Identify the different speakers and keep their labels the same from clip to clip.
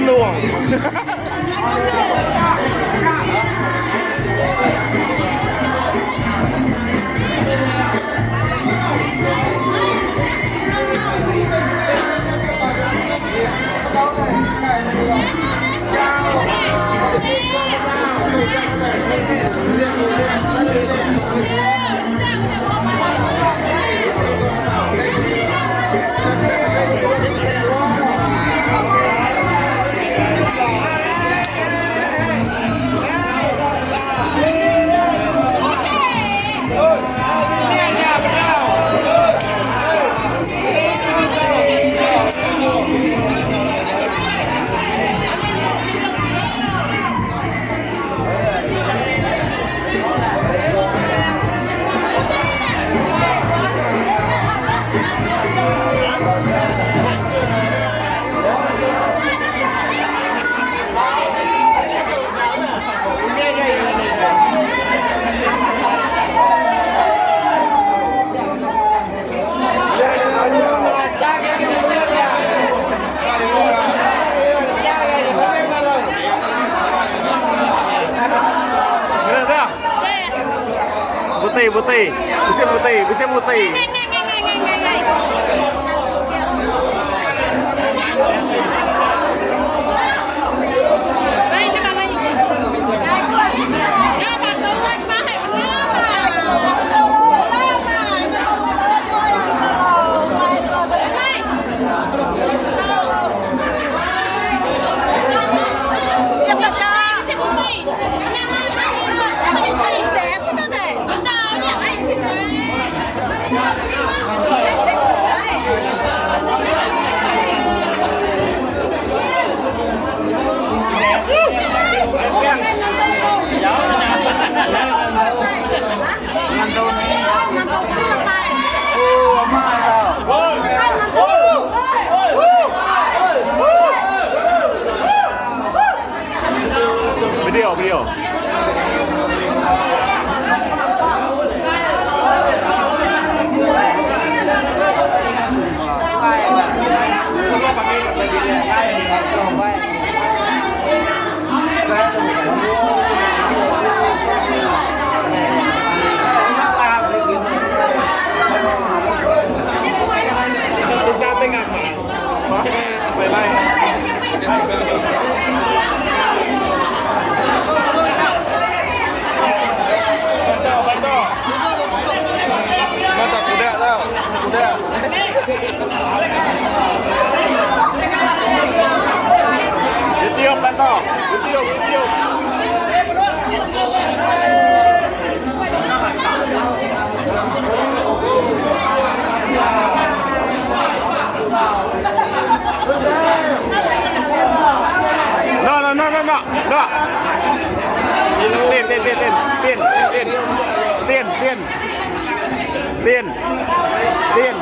Speaker 1: Benung. Putih, putih. Bisi putih, bisi putih. Video, video. Ditiup bantu. Ditiup, ditiup. No, no, no, no, no. No. Tin, tin, tin, tin. Tin, tin. Tin, tin. Tin. Tin.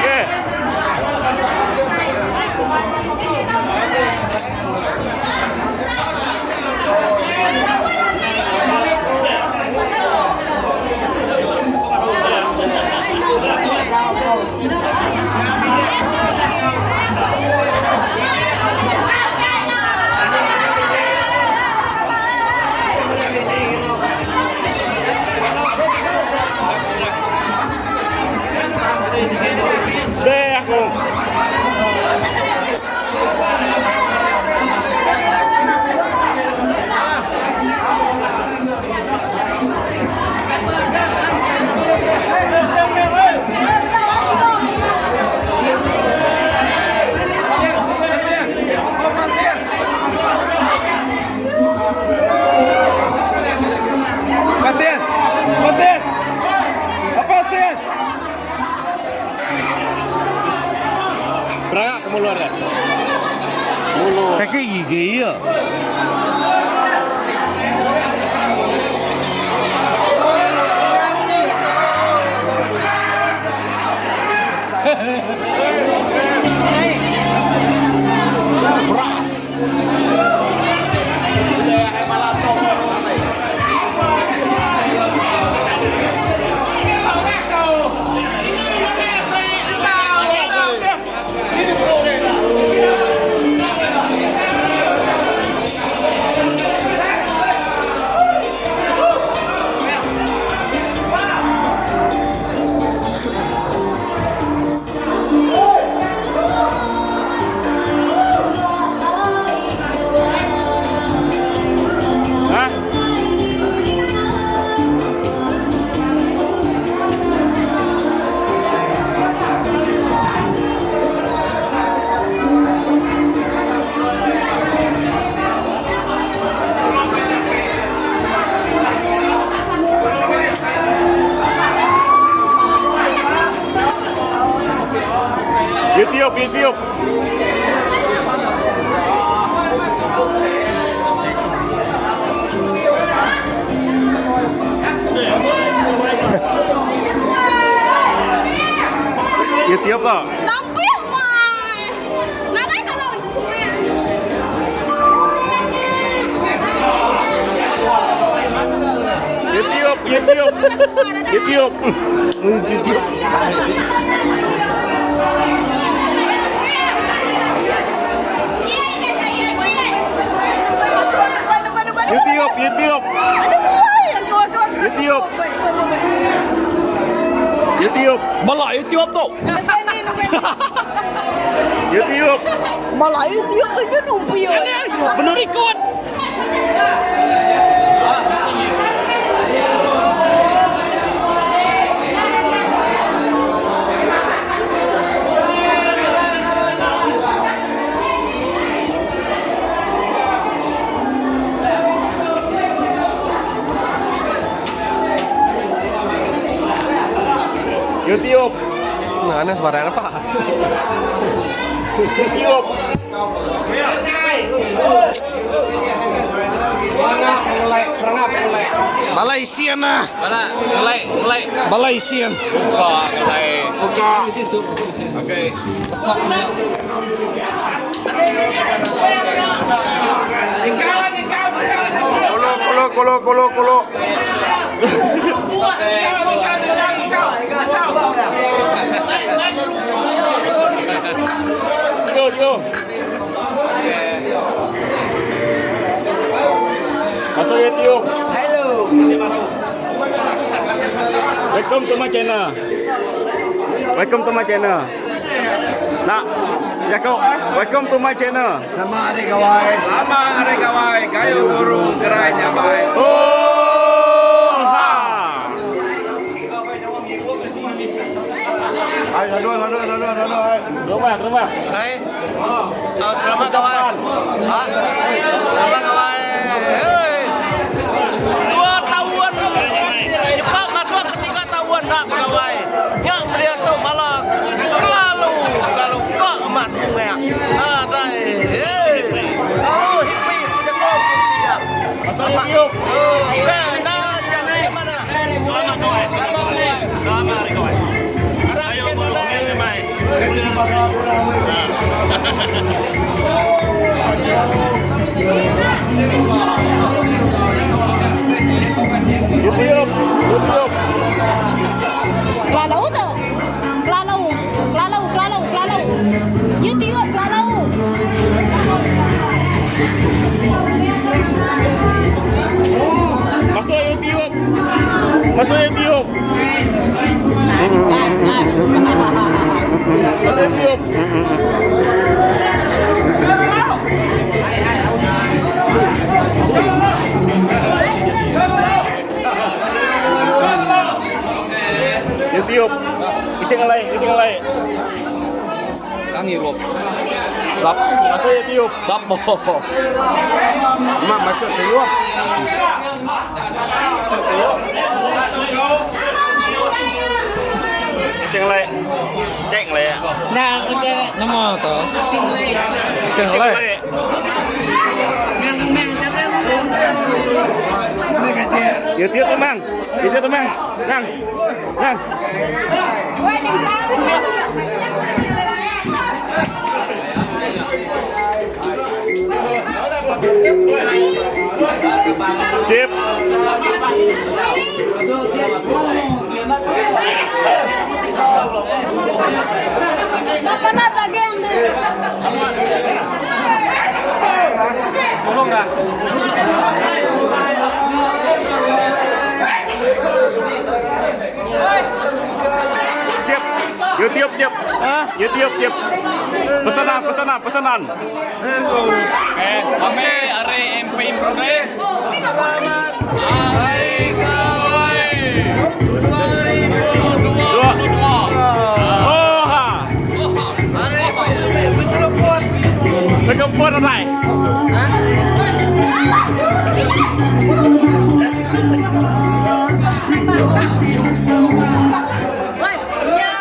Speaker 1: Okay. Deh aku. Berangak ke mulut deh. Mulut.
Speaker 2: Sakit gigi ya.
Speaker 1: Beras. YouTube, YouTube. YouTube tu. YouTube, YouTube. YouTube. YouTube. YouTube, YouTube. YouTube. YouTube.
Speaker 2: Balai YouTube tu.
Speaker 1: YouTube.
Speaker 3: Balai YouTube tu nya numpi.
Speaker 2: Benur ikut.
Speaker 1: YouTube.
Speaker 2: Nah, ana suara apa?
Speaker 1: YouTube.
Speaker 4: Malaysia nah.
Speaker 2: Mana? Ngelai, ngelai.
Speaker 4: Malaysia.
Speaker 2: Buka, ngelai.
Speaker 1: Buka.
Speaker 2: Okey.
Speaker 4: Kolo kolo kolo kolo kolo.
Speaker 1: Go, go. Masuk YouTube.
Speaker 3: Hello.
Speaker 1: Welcome to my channel. Welcome to my channel. Nak, Jacob, welcome to my channel.
Speaker 4: Sama ada kawai.
Speaker 5: Lama hari gawai, gayo guru gerai nyabai.
Speaker 1: Oh, ha.
Speaker 4: Ay, satu satu satu satu.
Speaker 1: Rumah, rumah.
Speaker 5: Hai. Oh, selamat gawai. Ha? Selamat gawai. Hei.
Speaker 2: Dua tahun Jepang dua ketiga tahun nak gawai. Yang dia tu malah lalu lalu kok mat bunga. Ah dai. Hei.
Speaker 5: Oh, hippie punya kopi dia.
Speaker 1: Masuk YouTube.
Speaker 5: Oh, kan, dah, jangan ke mana?
Speaker 1: Selamat gawai.
Speaker 5: Selamat gawai.
Speaker 1: Selamat hari gawai.
Speaker 5: Harap
Speaker 1: Ayo,
Speaker 5: kita
Speaker 1: guru,
Speaker 5: dai.
Speaker 1: main. YouTube, YouTube.
Speaker 3: Kelalau tu. Kelalau. Kelalau, kelalau, kelalau. YouTube kelalau.
Speaker 1: Masuk YouTube. Masuk YouTube. Masuk YouTube. YouTube. Kecil ngelai, kecil ngelai.
Speaker 2: Kang hirup. Sap.
Speaker 1: Masuk YouTube.
Speaker 2: Sap.
Speaker 4: Mak masuk tengok.
Speaker 1: Kecil ngelai. Cek ngelai.
Speaker 6: Nah,
Speaker 4: Nama tu.
Speaker 1: Kecil ngelai. YouTube tu mang. YouTube tu mang. Nang. Nang. Cip.
Speaker 3: Bapak nak bagian deh.
Speaker 2: Bohong dah.
Speaker 1: Cip. YouTube Cip. YouTube Cip. Pesanan, pesanan, pesanan.
Speaker 2: Eh, kami are MP Improve.
Speaker 5: Hari gawai.
Speaker 1: Dua. Oh ha.
Speaker 5: Hari bertelepon.
Speaker 1: Berkepunอะไร
Speaker 3: Ya,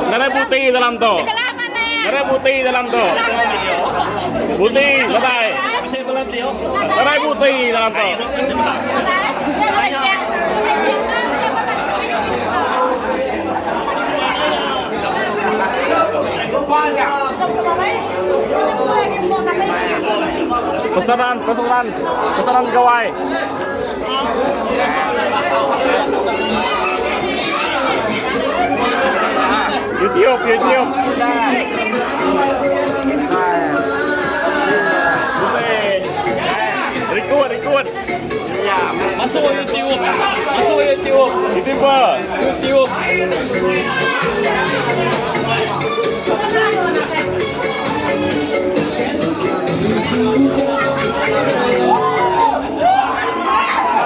Speaker 1: Nadai buti dalam tu. Nadai buti dalam tu. Buti nadai. Nadai buti dalam tu. Pesanan, pesanan, pesanan gawai. YouTube, YouTube. Record, record.
Speaker 2: Masuk YouTube. Masuk YouTube.
Speaker 1: YouTuber.
Speaker 2: YouTube.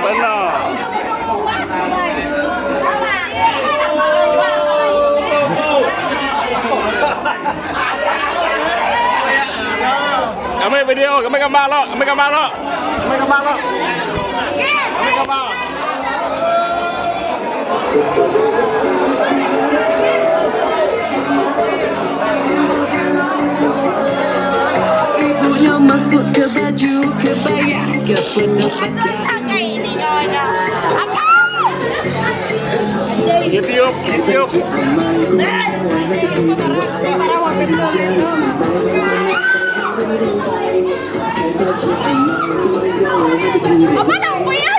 Speaker 1: Benar. Kami video, kami gambar lo, kami gambar lo. Kami gambar lo. Kami gambar.
Speaker 6: Ibunya masuk ke baju kebaya ke pendapat
Speaker 1: YouTube, YouTube.
Speaker 3: Apa nak punya?